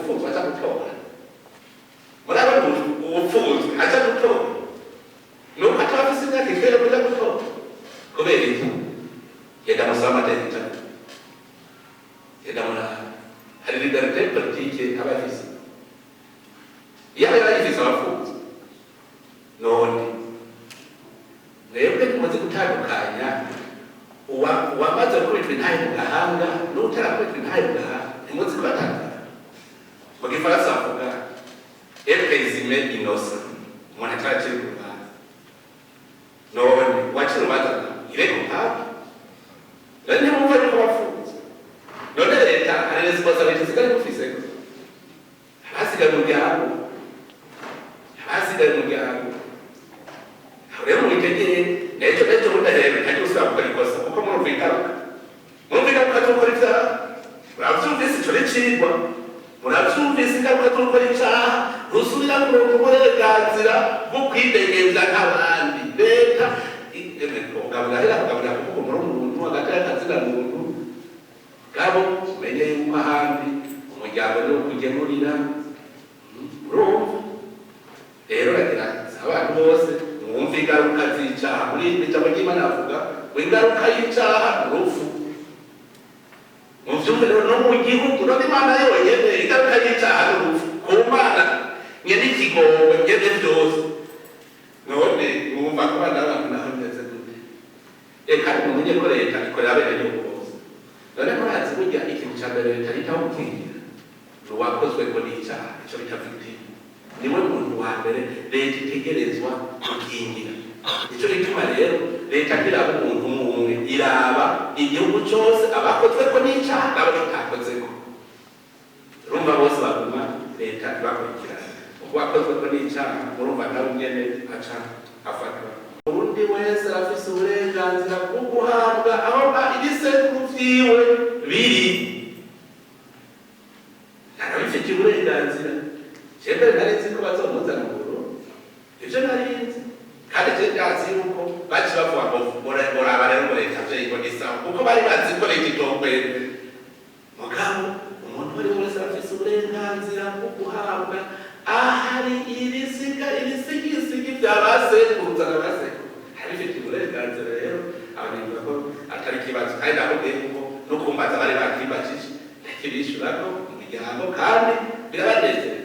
Uwupfunzwe aja gutora? Murabona uwupfunzwe aja gutora nuko ataba afise imyaka ikwiye yo kuja gutora? Kubera iki? Genda musaba amategeko ijana, genda muraba, hari liberté politique aba afise. Iyo aba yarayifise abafunzwe, none mwebwe ntimuzi gutandukanya uwamaze gukubitwa intahe mu gahanga n'utarakubitwa intahe mu gahanga? Ntimuzi kubatandukanya? Mu Gifaransa bavuga "est présumé innocent", umuntu ataracira urubanza. None uwacira urubanza ire coupable? None ntimwumva yuko bafunze? None leta hari responsabilité isigaye imufiseko? Abasigaye umuryango, abasigaye umuryango. Aho rero mwitegere n'ejo bundi rero ntajya usubira gukora ikosa, kuko murumva ingaruka, murumva ingaruka zo gukora ivyaha. Muravyumvise? Ico ni icigwa. Muravyumvise ingaruka zo gukora icaha? Ntusubira kuronka uburenganzira bwo kwidegemvya nk'abandi. Leta ugabura hera kugabura, kuko muri umuntu hagati y'akazina muntu gabo umenye yuko ahandi umuryango niwo kugemurira. Urumva rero, ragira abantu bose mwumve ingaruka z'icaha. Muri ijambo ry'Imana avuga ngo ingaruka y'icaha ni urupfu. Muvyumve rero, no mu gihugu no Imana yonyene, ingaruka y'icaha ni urupfu ku Mana nyene ikigongwe nyene vyose. None mwumva ko abana b'abantu naho bimeze gute? Kandi mumenye ko leta ikorera abenegihugu bose. None murazi burya ikintu ca mbere leta yitaho gukingira ni uwakozweko n'icaha, ico bita victime. Niwe muntu wa mbere leta itegerezwa gukingira. Nico gituma rero leta ntiraba umuntu umwe umwe, iraba igihugu cose, abakozweko n'icaha n'abo kitakozeko. Urumva bose baguma leta ibakurikirana. Ubwo wakozweko n'icaha, urumva nawe nyene aca afatwa. Urundi wese arafise uburenganzira bwo guhabwa aho ibisekuru vyiwe biri, arabifitiye uburenganzira. Jembere nari nzi ko bazomuzana mu Burundi, ivyo nari nzi. Kandi je ndazi yuko baci bavuga ngo muraba rero ngo leta vyo ngo ni sawa, kuko bari bazi ko leta itokwemera. Mugabo umuntu uwo ari we wese arafise uburenganzira bwo guhabwa ahari ibisiga, ibisigisigi vya basekuruza na basekuru, arabifitiye uburenganzira. Rero abantu ko atari ikibazo. Kandi nakubwiye yuko no kumbaza bari bakimbajije, ndakibishurako mu miryango kandi birabanezereza.